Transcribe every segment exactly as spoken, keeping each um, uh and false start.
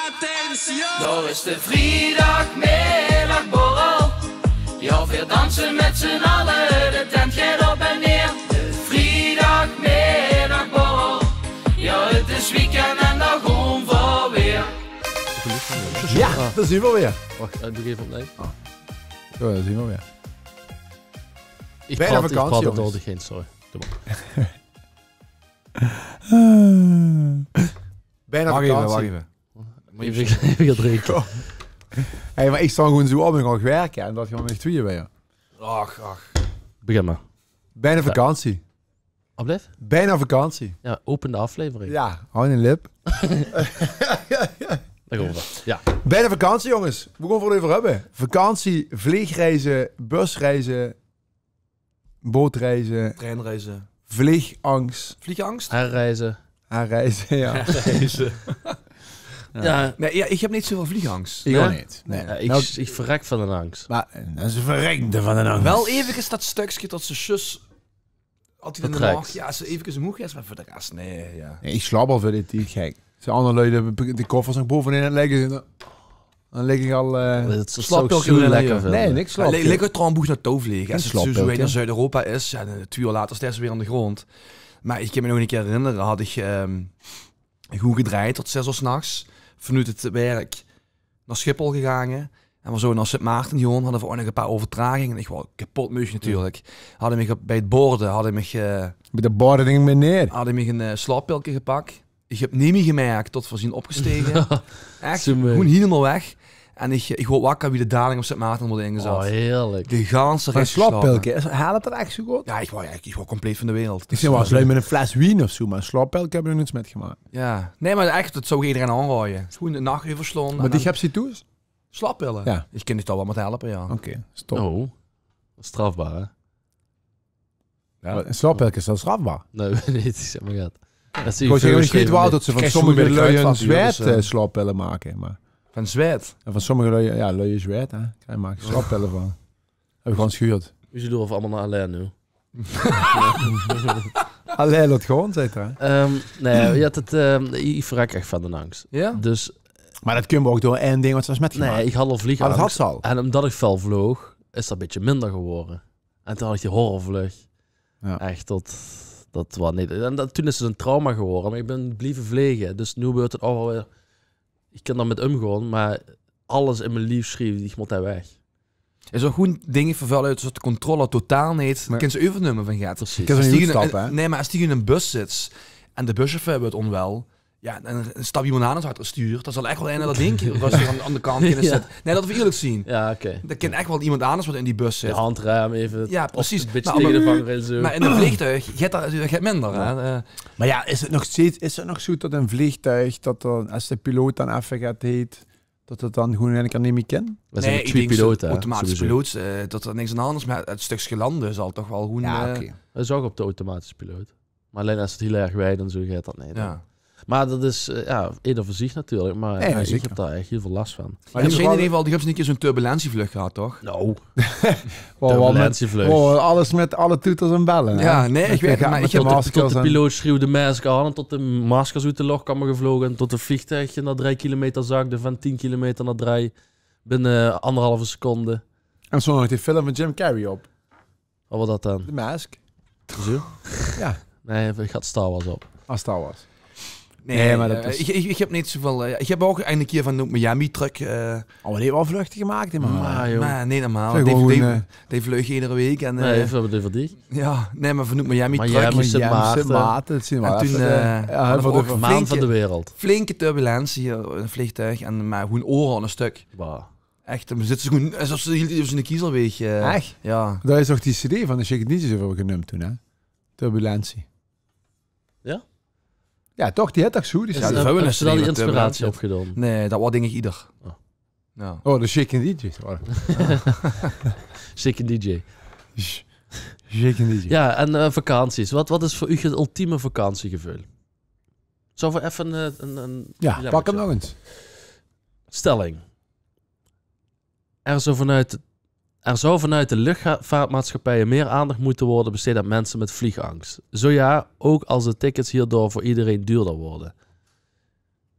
Attention! Daar is de vrijdagmiddagborrel. Ja, we dansen met z'n allen, de tent gaat op en neer. De vrijdagmiddagborrel. Ja, het is weekend en daar gaan we weer. Ja, daar zien we weer. Wacht, eh, doe even opnieuw. Ja, daar zien we weer. Ik Bijna praat, ik vakantie, praat er jongens. Door geen, sorry. Doe maar. Bijna Wacht even, vakantie. Wacht even. Even, even gaan drinken. Hey, maar ik stond gewoon zo op en gewoon werken. En dat gewoon met tweeën weer. Ach, ach. Begin maar. Bijna vakantie. Op dit? Bijna vakantie. Ja, open de aflevering. Ja, hou in de lip. Daar gaan we. Ja. Bijna vakantie, jongens. We gaan het over hebben. Vakantie, vliegreizen, busreizen, bootreizen, Treinreizen. vliegangst, Vliegangst? Herreizen. aanreizen, ja. Ja. Nee, ja, ik heb niet zoveel vliegangst. Ik Ja? ook niet. Nee. Ja, ik, Nou, ik verrek van de angst. maar dat is een verrekte van de angst. Wel even dat stukje tot ze zus... Altijd in de Vertrekt. maag. Ja, als ze even moeg is, maar voor de rest, nee, ja. Nee, ik slaap al voor dit, die gek. Ze andere lui, de, de koffers nog bovenin leggen. Dan lig ik al... eh, Dat is Slaap zo ook in de lekker leien. vinden. Nee, niks slaap. Lig ik trouwens boeg naar touw vliegen. Als het zo, zo Slaapbeeld, weer naar ja. Zuid-Europa is, ja, dan twee uur later is het weer aan de grond. Maar ik kan me nog een keer herinneren, had ik ehm goed gedreid tot zes uur 's nachts. Vanuit het werk naar Schiphol gegaan. En we zo naar Sint Maarten, Johan, hadden we ook nog een paar uur vertraging. En ik was kapot meug natuurlijk. Hadden me bij het borden, hadden me eh, Met de borden ding meneer. Hadden me een eh slaappilke gepakt. Ik heb niet meer gemerkt tot we zien opgestegen. Echt, Zo mooi. gewoon helemaal weg. En ik, ik word wakker wie de daling op Sint Maarten wordt ingezet. Oh, heerlijk. De ganse Maar een reis geslapen. slaappilke, is- helpt dat echt zo goed? Ja, ik word, ik, ik word compleet van de wereld. Ik zit wel eens lui met een fles wien of zo, maar een slaappilke heb ik nog niets metgemaakt. Ja, nee, maar echt, dat zou ik iedereen aanraden. Gewoon de nacht overslaan. Maar die heb je toe? Slaappillen? Ja. Ik kan het al wel met helpen, ja. Oké, stop. Oh, strafbaar, hè? Maar een slaappilke is dan strafbaar. Nee, weet niet, zeg maar gaat. Dat is Ik wou zeggen, ik weet wel dat ze van Krijg je sommige zo'n lui beetje een kruidvat, zwet dus, eh. eh, slaappillen maken. Maar... Van zwet. En van sommige lui, ja, lui zwet, hè. Kan je maken slaappillen van. Heb ik gewoon eens gehuurd. We zullen er allemaal naar Alain nu. Alleen dat gewoon, zei hij. Ehm, nee, ja, dat, ehm, ik verrek echt van de angst. Ja? Dus, Maar dat kun je ook door één ding wat ze is metgemaakt. Nee, ik had al vliegangst. Ah, dat had ze al. En omdat ik veel vloog, is dat een beetje minder geworden. En toen had ik die horrorvlucht. Ja. Echt, dat, dat was niet. En dat, toen is het een trauma geworden. Maar ik ben blijven vliegen. Dus nu wordt het allemaal weer... Ik kan daarmee omgaan, maar alles in mijn lief schreef, ik moet daar weg. Is ook gewoon dingen vervuilen uit de controle totaal niet. Nee. Kan ze overnemen van gaat. Precies. Ik heb Als een die goed in- stappen, hè. Nee, maar als die in een bus zit en de buschauffeur wordt onwel, ja, dan stap iemand anders achter het stuur. Dat zal echt wel een dat ding was aan, aan de kant kunnen Ja. zetten. Nee, dat we eerlijk zien. Ja, oké. Dat kan echt wel iemand anders wat in die bus De zit. handrem even Ja, op precies. een beetje Nou, tegen de maar- vangrail zo. Maar in een vliegtuig gaat dat, dat gaat minder. Hè? Eh, Maar ja, is het nog steeds, is het nog zo dat een vliegtuig, dat dan, als de piloot dan even gaat heet, dat het dan gewoon in één keer niet meer kan? We zijn nee, met ik twee denk piloten, hè, automatisch sowieso. piloot, eh, dat er niks aan de hand is, maar het stukje landen zal toch wel gewoon... Ja, eh, oké. Dat is ook op de automatische piloot. Maar alleen als het heel erg wijd en zo gaat dat niet. Ja. Maar dat is, eh, ja, ieder voor zich natuurlijk. Maar Nee, ja, ik zeker. heb daar echt heel veel last van. Maar in ieder geval, die hebben een keer zo'n turbulentievlucht gehad, toch? Nou, Wow, turbulentievlucht. wow, alles met alle toeters en bellen, hè? Ja, nee, ik Met weet de- maar ik met heb de tot- maskers Tot de en- piloot schreeuwde masker aan en tot de maskers uit de lucht kwamen gevlogen. En tot de vliegtuig naar drie kilometer zakte van tien kilometer naar drie binnen anderhalve seconde. En zo nog die film van Jim Carrey op. Wat was dat dan? De Mask. Zo? Ja, Nee, ik had Star Wars op. als Star Wars. Nee, Nee, maar dat eh, is- ik, ik, ik heb niet zoveel... eh, ik heb ook een keer vanuit Miami truck... eh, Oh, die hebben wel vluchten gemaakt, hè, man. Maar, joh. maar nee, normaal. Vind ik Die, gewoon, die, eh, die vleug iedere week. En, Nee, eh, even hebben we die. Ja, nee, maar vanuit Miami Miami, truck. Miami, Sint Ja, Maarten. Sint Maarten, dat zien we En wel toen, even, eh, eh, ja, hadden we voor ook de- Flinke- Maan van de wereld. Flinke turbulentie hier in een vliegtuig. En maar gewoon oren aan een stuk. Bah. Echt, dan zitten ze gewoon, alsof ze heel op zijn kiezel weeg. eh, Echt? Ja. Daar is toch die cd van de Chicken D J's over genoemd toen, hè? Turbulentie. Ja? Ja, toch? Die had toch zo? Die Is, Ja, cd. die eh, hebben hebben een ze daar die cd met inspiratie op turbulentie. gedaan? Nee, dat wat denk ik ieder. Oh. Ja. Oh, de Chicken D J's. Hoor. Chicken D J. Chicken D J's. Ja, en eh, vakanties. Wat, wat is voor u het ultieme vakantiegevoel? Zou voor even eh, een, een Ja, dilemmaatje. Pak hem nog eens. Stelling. Er zou, vanuit, er zou vanuit de luchtvaartmaatschappijen meer aandacht moeten worden besteed aan mensen met vliegangst. Zo ja, ook als de tickets hierdoor voor iedereen duurder worden.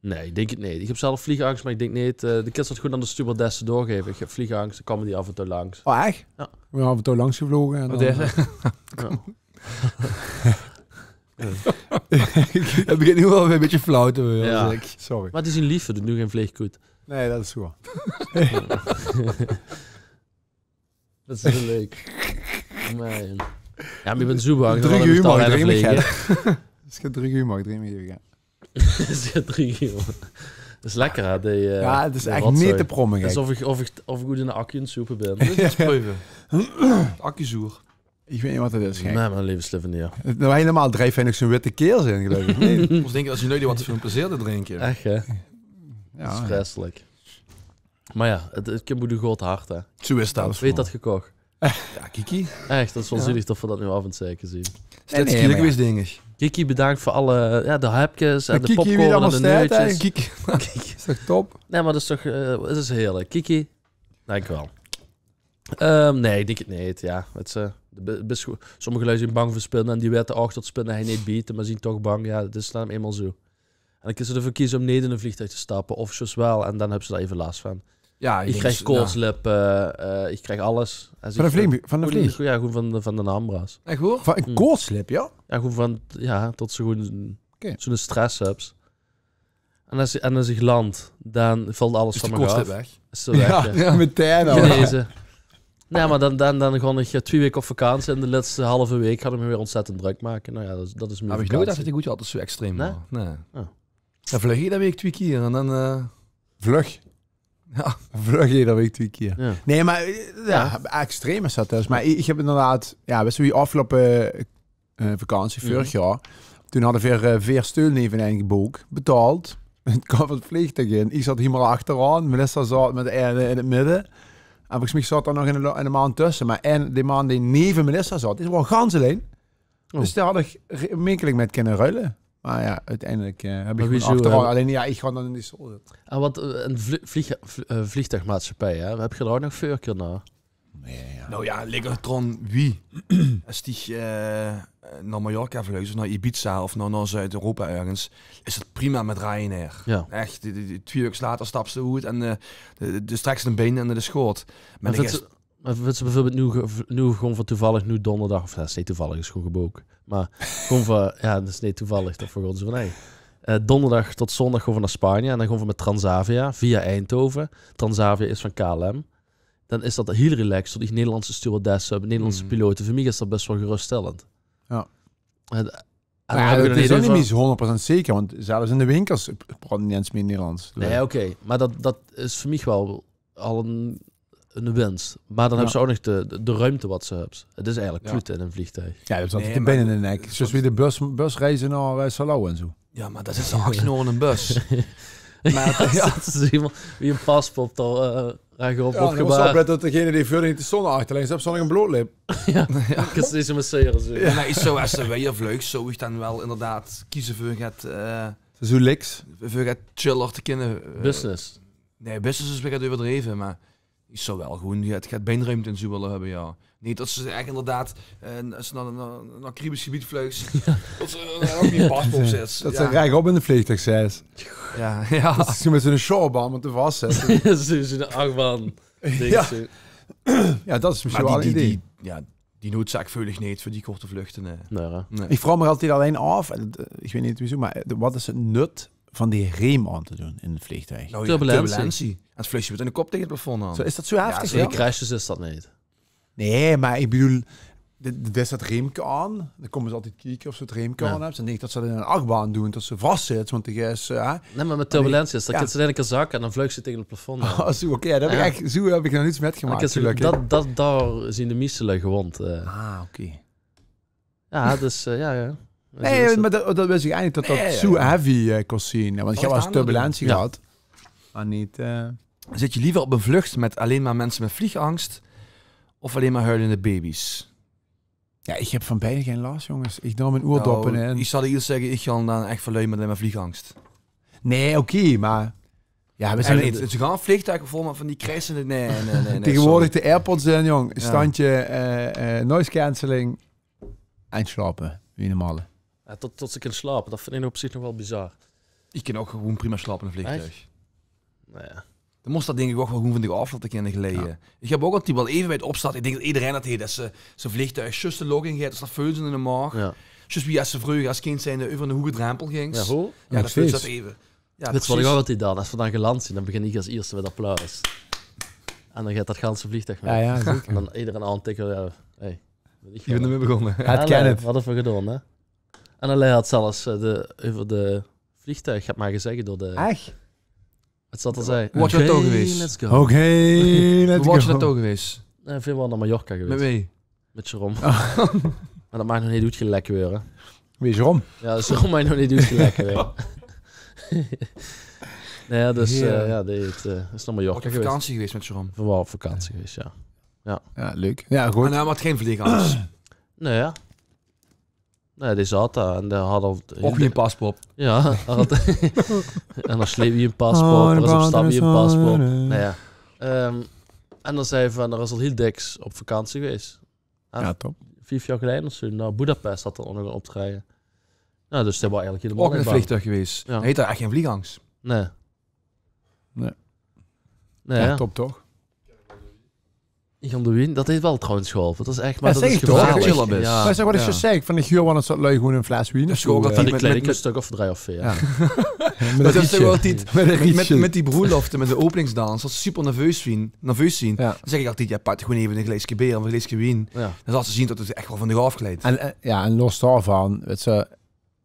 Nae, ich dink 't neet. Ich höb zelf vliegangs, mer ich dink neet, eh, de kins dat good aan de stewardesse doorgaeve. Ich höb vliegangs, dan kómme die aaf en toe langs. Oh, ech? Jao. Veer zeen aaf en toe langs gevloge. En Oh, dan, deze? eh, Jao. Het begint noe waal weer e bietje flauw te waere, Jao. zèk. Sorry. Mer die zeen leef, die doon noe gein vleegkoet. Nae, dat is zoe. Dat is leuk. Man. Jao, mer ich bin zoe bang. Drie uur mag, drie uur. Dat is gein drie uur mag, drie uur. Is gein drie uur. Dat is lekker, hè? Die, eh, Jao, het is die ech rotzooi. neet te promme, Dat is gek. Of ich, of ich, of ich good in de accu aan 't zoepe bin. Ins preuve. Accuzoer. Ich weit neet wat dat is, gek. Mer mien leve Slovenië. Nou, hielemaol drie vinj ich zoe'n witte kaerel zeen, geluif ich. Nae. Ich mós dinke, es se noe die wat veur 'n plezeer te drinke. Ech, hè? Dat is Jao. vreselijk. Mer jao, het, het kump oet e good hart, hè. Zoe is dat. Wee haet dat gekoch? Jao, Kiki. Ech, dat is waal Jao. Zielig dat v'r dat noe aaf aan 't zègke zeen. Is dat kier gewees, dink ich. Kiki, bedank veur alle, jao, de hepkes en de Kiki, wie popcorn allemaol en de steit, neutjes. hè? Kiki. Is toch top? Nae, mer dat is toch, eh, het is heerlijk. Kiki, dank uch waal. Ehm, nae, ich dink 't neet. Jao, het, eh, de be-, bis goe-, sommige lui zeen bang veur spinne en die weite ouch dat spinne hei neet biete, mer zeen toch bang. Jao, dat is noe einmaol zoe. En dan kins se d'rveur keze um neet in e vleegtuig te stappe, of zjus waal, en dan höbs se dao eve las van. Jao, Ich krijg koortslippe, eh, ich krijg alles. Es Van de ich, vleeg-, eh, van de goe- vleeg? Jao, gewoen van de, van de Nambra's. Ech waor? Van 'n koortslip, jao? Jao, gewoen van, jao, tot se gewoen Oké. zoe'n stress höbs. En es, en es ich land, dan velt alles van mich aaf. Is 't weg, Jao, jao. Metein al. Geneze. Nae, mer dan, dan, dan gaon ich, eh, twie waeke op vakantie en de lètste halve waek had ich mich weer ontzettend drök make. Nou jao, dat is, dat is mien vakantie. Höb ich noeit ech good gehad, dat is zoe extreem. Nae? Nae. Oh. Jao, vleug ich eder waek twie kier en dan, eh, Vlug. Jao. Vlug eder waek twie kier. Jao. Nae, mer, eh, jao, extreem is dat dus. Mer ich, ich höb inderdaad, jao, wèts se, wie aafgeloupe, eh, vakantie, veurig jaor, toen hadde veer, eh, veer steul nevenein gebook, betaald. 't Kaom 't vleegtuig in. Ich zaot hielemaol achteraan. Melissa zaot mit eine in 't midde. En volges mich zaot dao nog eine, eine man tösse. Mer ein, dae man dae neve Melissa zaot, dae waor gans allein. Oh. Dus dao had ich re-, mekelik mit kinne ruile. Mer jao, oeteindelik, eh, höb ich Mer wie gewoen zoe, achteraan. eh, Allein jao, ich gaon dan in die stool zitte. En wat, eh, 'n vlie-, vlieg-, vl-, eh, vleegtuigmaatschappij, hè? Höb geer dao ouch nog veurkeur nao? Nae, jao. Nou jao, ligk 'r d'r aon wie. Es die, eh, nao Mallorca vleugs of nao Ibiza of nao, nao Zuid-Europa örges, is 't prima mit Ryanair. Jao. Ech, die, die, die, twie waeke later staps te oet en, eh, de, de, de streks de bein en de schoot. Mer Mer vins se, mer vins se bieveurbeeld noe, ge-, noe gewoen van toevallig, noe donderdag, of dat is neet toevallig, is gewoen gebook. Mer gewoen van, jao, dat is neet toevallig, dat v'r gewoen zoe van, hey, eh, donderdag tot zóndig gewoen v'r nao Spanje en dan gewoen v'r mit Transavia via Eindhoven. Transavia is van K L M. Dan is dat hiel relaxed, tot ich Nederlandse stewardesse höb, Nederlandse pilote. Veur mich is dat bès waal geruststellend. Jao. En, en Mer dan jao, höb ich dat nog is ouch eve neet mies hónderd procent zeker, want zelfs in de winkels praote die neet ins mie Nederlands. Nae, oké. Mer dat, dat is veur mich waal al 'n, 'n wins. Mer dan höbs se ouch nog de, de, de ruimte wat se höbs. 't Is eigelik kloete in 'n vleegtuig. Jao, dat is altied Nae, de bein mer in de nek. Zjus wie de bus, busreize nao, eh, Salou en zoe. Jao, mer dat is al achttien oor in 'n bus. Mer dat is iemand wie 'n paspoort al, eh, rechop Jao, dan mós se opgebaar. Oplette tot degene die veur dich de zon achterlègk, höbs se nog 'n blootlip. Kins se deze massere, zoe. Jao, mer ich zouw, es se wiejer vleugs, zouw ich dan waal inderdaad keze veur get, eh, Zoe liks. veur get chiller te kinne, eh, Business. Nae, business is weer get euverdreve, mer ich zouw waal gewoen get, get beinruimte en zoe wille höbbe, jao. Neet tot se ech inderdaad, eh, es se nao, nao, nao Caribisch gebied vleugs, tot se, eh, ouch neet paspoort zits. Dat se rechop in de vleegtuig zits. Jao, jao. Dat se mit zoe'n sjouwbaan mót vaszitte. Zoe, zoe'n achtbaan. Jao. Jao, dat is mesjiens waal 'n idee. Jao, die noodzaak veul ich neet veur die korte vluchte, nae. Nae, hè? Nae. Ich vraog mich altied allein aaf, en, eh, ich weit neet wiezoe, mer, eh, wat is 't nut van die reem aon te doen in 't vleegtuig? Nou, Turbulentie. Turbulentie. En 't vleegtuig zit in de kop tege 't plafond aon. Zoe, is dat zoe heftig, Jao, jao? Crashes is dat neet. Nae, mer ich bedoel, de, de, dao zit dat reemke aon, dan kómme ze altied kieke of ze 't reemke aon höbbe. En dink ich tot ze dat in 'n achtbaan doen, tot ze vaszits, want die is, eh, hè. Nae, mer mit turbulentie is, dan kins se in eine kier zakke en dan vluigs se tege 't plafond aon. Oh, zoe, oké, jao, dat höb ich ech, zoe höb ich nog noets mitgemaak, gelökkig. Dat, dat, dao zien de mieste lui gewond, eh. Ah, oké. Jao, dus, eh, jao, jao. Nae, mer dat, dat wis ich eigelik, dat dat zoe heavy, eh, kós zien. Want ich höb waal ins turbulentie gehad. Mer neet, eh, Zits se leever op 'n vlucht mit allein mer minse mit vliegangs of allein mer huilende baby's? Jao, ich höb van beide gein las, jónges. Ich doon mien oordoppe in. Ich zal ierlik zègke, ich gaon dan ech veur lui mit allein mer vliegangs. Nae, oké, mer jao, v'r zeen neet. Zoe gaon vleegtuige vol mit van die kriesende, nae, nae, nae. Tegenwoordig de AirPods in, jóng. Standje, eh, eh, noise cancelling. En sjlaope, wie 'ne malle. Jao, tot, tot se kins sjlaope, dat vinj ich op zich nog waal bizar. Iech kin ouch gewoen prima slaope in e vleegtuig. Ech? Noe jao. Daan mós dat dink iech ouch wel gewoen vaan diech aof laote kinne glijje. Jao. Iech höb ouch altied wel eve bij 't opstappe. Iech dink tot ederein dat heet, es ze, ze vleegtuig zjus de lóch in geit, dus dat veuls te in de maog. Jao. Zjus wie es ze vreuger es kind zijnde euver 'nen hoege drempel gings. Jao, ho? Jao, dat veuls te dat eve. Jao, precies. Wèts te wat iech ouch altied daan? Es v'r daan geland zien, daan begin iech es ierste mèt applaus. En daan geit dat ganse vleegtuig mèt. Jao, jao, zeker. En daan ederein aontikke, jao, hey. Iech bin d'r mèt begós. Jao, 't kin. Wat höbbe v'r gedoon, hè? En Alain had zelfs, eh, de, euver de vleegtuig, had mer gezag door de... Ech? Wat zal 'r zègke? Oké, let's go. Oké, let's go. Boe waors te nao touw gewees? Eh, veer waore nao Mallorca gewees. Mèt wee? Mèt Jerome. Meh dat maag nog neet oetgelèk weure. Wee is Jerome? Jao, dus Jerome maag nog neet oetgelèk weure. Noe jao, dus, eh, jao, dee heet, eh, is nao Mallorca gewees. Op vakantie gewees mèt Jerome. Veer waore op vakantie gewees, jao. Jao. Jao, leuk. Jao, good. En heer had gein vleegangs? Noe jao. Noe, dee zaot dao en dee had al... Ouch neet e paspoort. Jao, heer had, en heer sleep neet mèt e paspoort, heer is op stap neet mèt e paspoort. Noe jao. Ehm, en daan zag heer vaan, heer is al hiel dèks op vakantie gewees. Jao, top. Vief jaor geleie of zoe, nao Budapest had heer nog 'n optrejje. Noe, dus dee waor eigelek hielemaol... Ouch in e vleegtuig gewees. Jao. Heer heet dao ech gein vleegangs. Noe. Noe. Noe jao, top toch? Iech gaon de wien, dat heet wel trouwens geholpe. Dat is ech, meh dat is gevaorlek. Jao, dat is toch chill, hè? Meh zègk, wat iech zjus zag, vaan iech huur wel ins tot lui gewoen 'n fles wien of zoe, eh, die kleine stökskes of drei of veer. Jao. Mèt dat is toch wel altied, mèt, mèt die broelofte, mèt de openingsdans, es ze super nerveus zien, nerveus zien, daan zègk iech altied: jao, pak gewoen eve e gleeske beer of e gleeske wien. Jao. Daan zals te zien tot 't ech wel vaan diech aofglijt. En, eh, jao, en los daovaan, wèts te,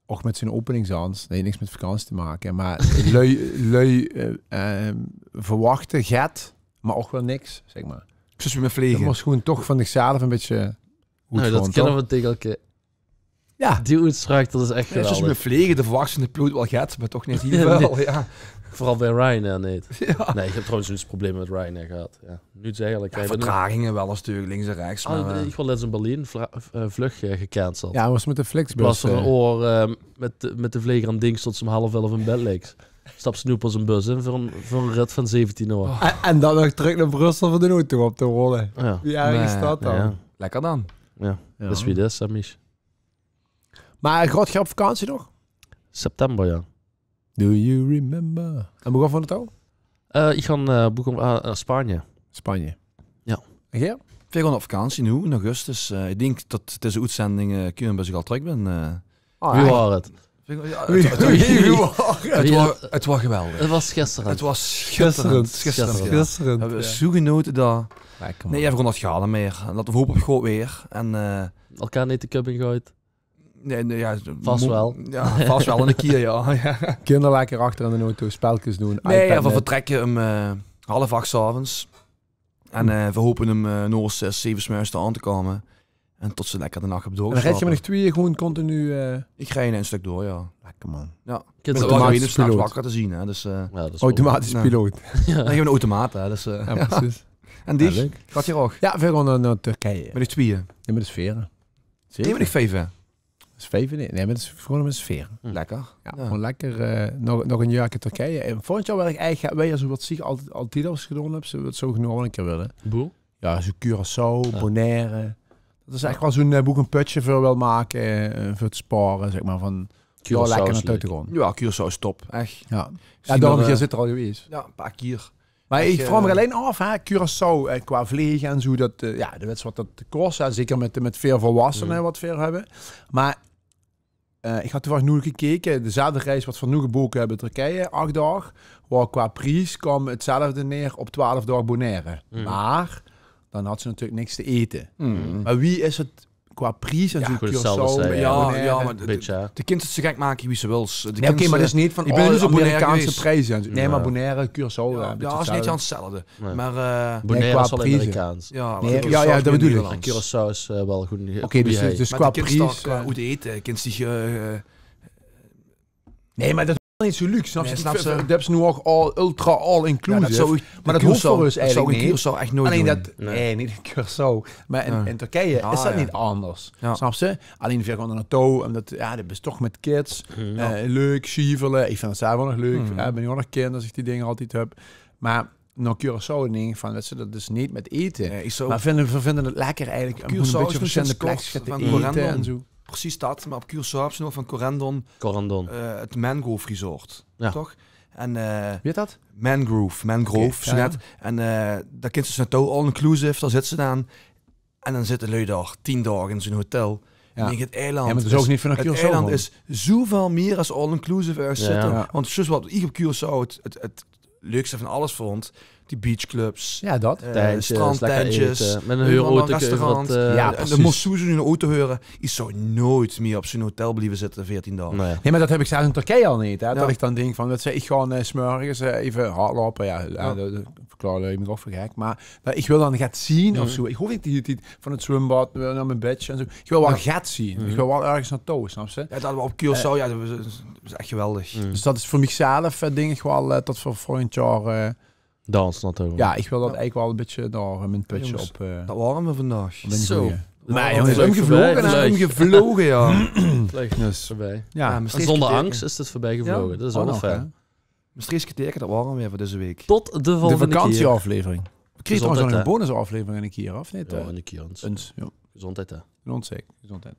ouch mèt zoe'n openingsdans, dat heet niks mèt vakantie te make, meh lui, lui, eh, ehm, verwachte get, meh ouch wel niks, zègk mer. Zjus wie mèt vlege. Dat mós gewoen toch vaan diechzelf e bitteke... Noe, dat kinne v'r tege elke... Jao. Die oetspraok, dat is ech geweldig. Zjus wie mèt vlege, de verwachs vaan de piloot wel get, meh toch neet hiel väöl, jao. Veural bij Ryanair neet. Jao. Nein, iech höb trouwens noets probleme mèt Ryanair gehad. Jao. Noets eigelek. Jao, vertraginge wel ins natuurlek links en rechs, meh, eh, iech waor lèts in Berlien, vla-, eh, vlög, eh, gecanceld. Jao, waors te mèt de Flixbus, in plaots vaan 'n oor, eh, mèt de, mèt de vleger aon dings tot ste um half elf in bed ligks, staps te noe pas 'ne bus in veur 'n, veur 'ne rit vaan zeventien oor. En, en daan nog trök nao Brussel veur d'n auto op te hole. Jao. Wie erg is dat daan? Lekker daan. Jao, dat is wie 't is, hè, Mies. Meh gaot geer op vakantie nog? September, jao. Do you remember? En boe gaon v'r nao touw? Eh, iech gaon, eh, boe gaon v'r, eh, eh, Spanje. Spanje. Jao. En geer? Veer gaon op vakantie noe, in augustus. Eh, iech dink tot dees oetzending, eh, Keuren bès iech al trök bin, eh. Ah, wie waor 't? Wie waor 't? 't Waor, 't waor geweldig. 't Waor sjitterend. 't Waor sjitterend. Sjitterend. V'r höbbe zoe genote dao. Lekker, man. Nein, jao, v'r gaon dat gade mèt. En dat v'r hope op good weer. En, eh, elkaar neet de köp in goeit. Nein, nein, jao, vas wel. Jao, vas wel 'ne kier, jao. Jao. Kinder lekker achter in d'n auto, spelkes doen, nein, jao, iPad v'r vertrèkke um, eh, half ach 's aoves. En, eh, v'r hope um, eh, 'n oor zès, zeve 's mörges dao aon te koume. En tot ze lekker de nach höbbe doorgeslaope. En daan rijd geer mèt z'n twieë gewoen continu, eh? Iech rij e stök door, jao. Lekker, man. Jao. Automatisch piloot. Wakker te zien, hè, dus, eh. Jao, dat is automatisch piloot. Nein, gewoen automaat, hè, dus, eh. Jao, precies. En diech? Jao, leuk. Gaot geer ouch? Jao, veer gaon nao, nao Turkije. Mèt z'n twieë? Jao, mèt z'n veere. Zeker. Nein, mèt z'n vijve. Is vijf, nein? Nein, mèt, gewoen mèt z'n veere. Lekker. Jao, gewoen lekker, eh, nog, nog e jaorke Turkije. En volgend jaor wèl iech eigelek, wèt geer, zoe wat iech altied, altied al ins gedoon höb, zoe, wat iech zoe nog wel 'ne kier wèl. Boe? Jao, zoe Curaçao, Bonaire. Dat is ech wel zoe'n, eh, boe iech e pötsje veur wèl make, eh, veur te spare, zègk mer, vaan Curaçao lekker nao touw te goon. Jao, Curaçao is top, ech. Jao. Jao, daorum, geer zeet dao al gewees. Jao, e paar kier. Meh iech vraog miech allein aof, hè, Curaçao, eh, qua vlege en zoe, dat, eh, jao, de wèts wat dat kos, hè, zeker mèt, mèt veer volwassene wat veer höbbe. Meh, eh, iech had toevallig noe gekeke, dezelfde reis wat v'r noe gebook höbbe, Turkije, ach daog, waor qua pries kaom 'tzelfde neer op twelf daog Bonaire. Meh daan had ze natuurlek niks te ete. Meh wie is 't qua pries en zoe, Curaçao, Bonaire? Jao, meh de kins 't zoe gek make wie ste wèls. Nein, oké, meh dat is neet vaan, iech bin noets op Amerikaanse prieze en zoe. Nein, meh Bonaire, Curaçao, jao, is neet gans 'tzelfde. Meh, eh, Bonaire is wel Amerikaans. Jao, jao, dat bedoel iech. Curaçao is, eh, wel good. Oké, dus, dus qua pries, eh, oet ete, kins diech, eh, nein, meh dat is neet zoe luxe, snaps te? Nein, snaps te? Dat höbs te noe ouch al ultra all-inclusive. Jao, dat zouw iech, meh dat hoof veur us eigelek neet. Curaçao ech noets doen. Allein dat, nein, neet in Curaçao. Meh in, in Turkije is dat neet anders. Snaps te? Allein veer gaon dao nao touw, umtot, jao, dat is toch mèt kids. Eh, leuk, sjievele. Iech vin 't zelf ouch nog leuk. Jao, iech bin ouch nog kind es iech die dinger altied höb. Meh nao Curaçao dink iech vaan, wèts te, dat is neet mèt ete. Meh veer vinde 't lekker eigelek um e bitteke versjèllende plekskes te ete en zoe. precies dat, maar op Curaçao höbs se nog van Corendon, Corendon. Eh, het Mangrove Resort. Ja. Toch? En, eh, wie heet dat? Mangrove, Mangrove, oké, zoe ja, net. En, eh, dao kins se dus naotouw, all-inclusive, dao zits se dan. En dan zitte lui dao tien daog in zoe'n hotel. Ja. En ich dink, het eiland, ja, maar dat is, is ouch neet veur nao Curaçao, man. Het eiland is zoeväöl mier es all-inclusive örges zitte. Ja. Want zoewie wat ich op Curaçao het, het, het leukste van alles vond, die beachclubs, ja, dat. Eh, tentjes, strandtentjes, lekker ete, met ein huur auto, restaurant. Eh, ja, en dan mós se zoe'n auto hure. Ich zou noeit mier op zoe'n hotel blieve zitte veertien daog. Nee. Nee, maar dat höb ich zelfs in Turkije al neet, hè. Ja. Dat ich dan dink van, wat ze, ich gaon, eh, 's mörges, eh, effe hardloupe. Ja, ja, dat, dat verklaore lui mich ouch veur gek. Maar dat ich wil dan get zien of zoe. Ich hoof neet die, die van het zwembad, eh, nao mien bedje en zoe. Ich wil waal get zien. Ich wil waal örges naotouw, snaps se? Ja, dat op Curaçao, ja, dat is, dat is echt geweldig. Dus dat is veur mich zelf, eh, dink ich waal, eh, tot veur volgend jaor, eh, dans naotouw. Ja, ich wil dat eigelik waal ein bietje dao, eh, mien putje op, eh, dat ware we vandaag. Zo. Nee, jónges, umgevloge, hè? Umgevloge, ja. Vleug. Dus, veurbij. Ja. En zonder angst is het veurbij gevloge. Ja? Dat is ouch nog fijn. Mestreechs Kerteerke, dat ware we weer veur deze week. Tot de volgende keer. De vakantieaflevering. We kriege trouwens nog ein bonusaflevering ein kier, of neet? Ja, ein kier ins. Ins, ja. Gezondheid, hè. Gezondheid, gezondheid.